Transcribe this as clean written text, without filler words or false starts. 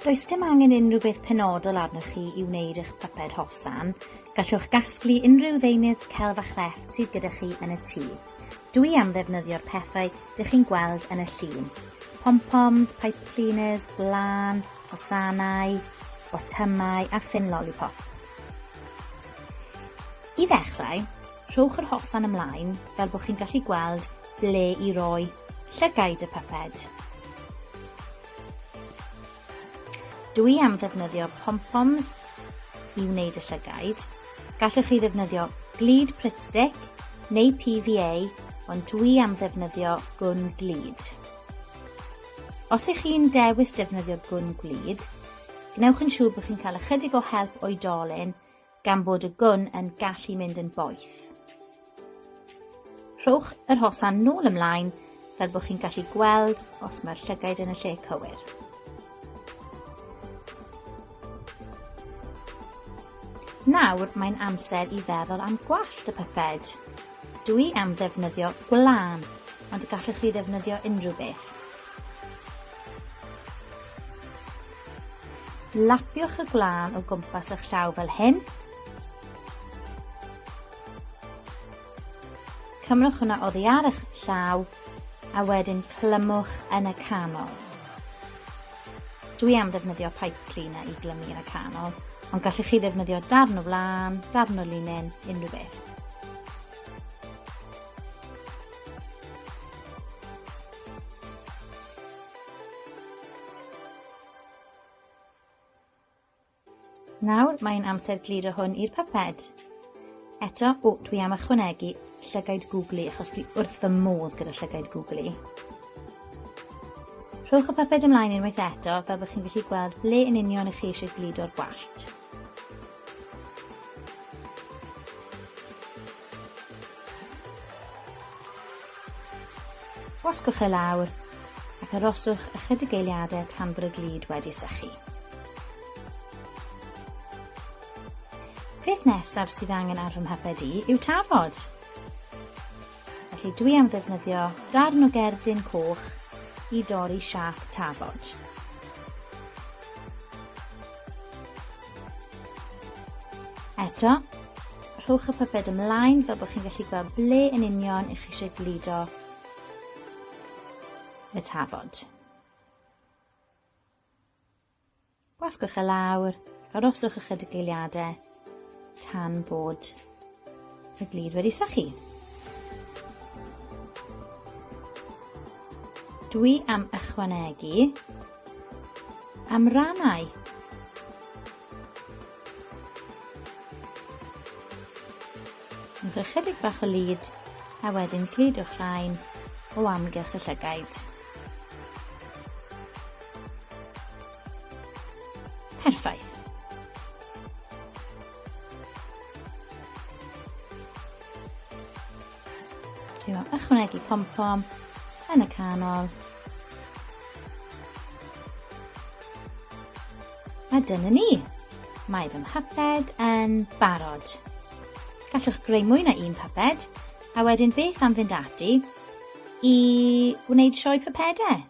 Does dim angen unrhyw beth penodol arnoch chi i wneud eich pyped hosan. Gallwch gasglu unrhyw ddeunydd celf a chrefft sydd gyda chi yn y tŷ. Dwi am ddefnyddio'r pethau dych chi'n gweld yn y llun. Pom-poms, pipe cleaners, gwlân, hosanau, botymau a ffyn lollipop. I ddechrau, rhowch yr hosan ymlaen fel bod chi'n gallu gweld ble i roi llygaid y pyped. Dwi am ddefnyddio pom-poms i wneud y llygaid. Gallwch chi ddefnyddio glud Pritt Stick neu PVA, ond dwi am ddefnyddio gwn glud. Os ych chi'n dewis defnyddio gwn glud, gwnewch yn siŵr bod chi'n cael ychydig o help oedolyn gan bod y gwn yn gallu mynd yn boeth. Rhowch yr hosan nôl ymlaen fel bod chi'n gallu gweld os mae'r llygaid yn y lle cywir. Nawr mae'n amser i feddwl am gwallt y pyped. Dwi am ddefnyddio gwlân, ond gallwch chi ddefnyddio unrhyw beth. Lapiwch y gwlân o gwmpas eich llaw fel hyn. Cymrwch hwnna oddi ar eich llaw a wedyn clymwch yn y canol. Dwi am ddefnyddio pipe cleaner i glymu yn y canol, ond gallwch chi ddefnyddio darn o wlân, darn o linen, unrhyw beth. Nawr mae'n amser gludo hwn i'r pyped. Eto, o, dwi am ychwanegu llygaid googly achos dwi wrth fy modd gyda llygaid googly. Rhowch y pyped ymlaen unwaith eto fel bod chi'n gallu gweld ble yn union ych chi eisiau gludo'r gwallt. Gwasgwch e lawr ac aroswch ychydig eiliadau tan bod y glud wedi sychu. Peth nesaf sydd angen ar fy mhaped i yw tafod. Felly dwi am ddefnyddio darn o gerdyn coch i dorri siâp tafod. Eto, rhowch y pyped ymlaen fel bod chi'n gallu gweld ble yn union i chi eisiau gludo y tafod. Gwasgwch e lawr, aroswch ychydig eiliadau tan bod y glud wedi sychu. Dwi am ychwanegu am rannau. Rhowch ychydig bach o lid a wedyn gludwch rhain o amgylch y llygaid. Perffaith. Dwi am ychwanegu pom-pom yn y canol. A dyna ni. Mae fy mhaped yn barod. Gallwch greu mwy na un paped, a wedyn beth am fynd ati i wneud sioe pypedau?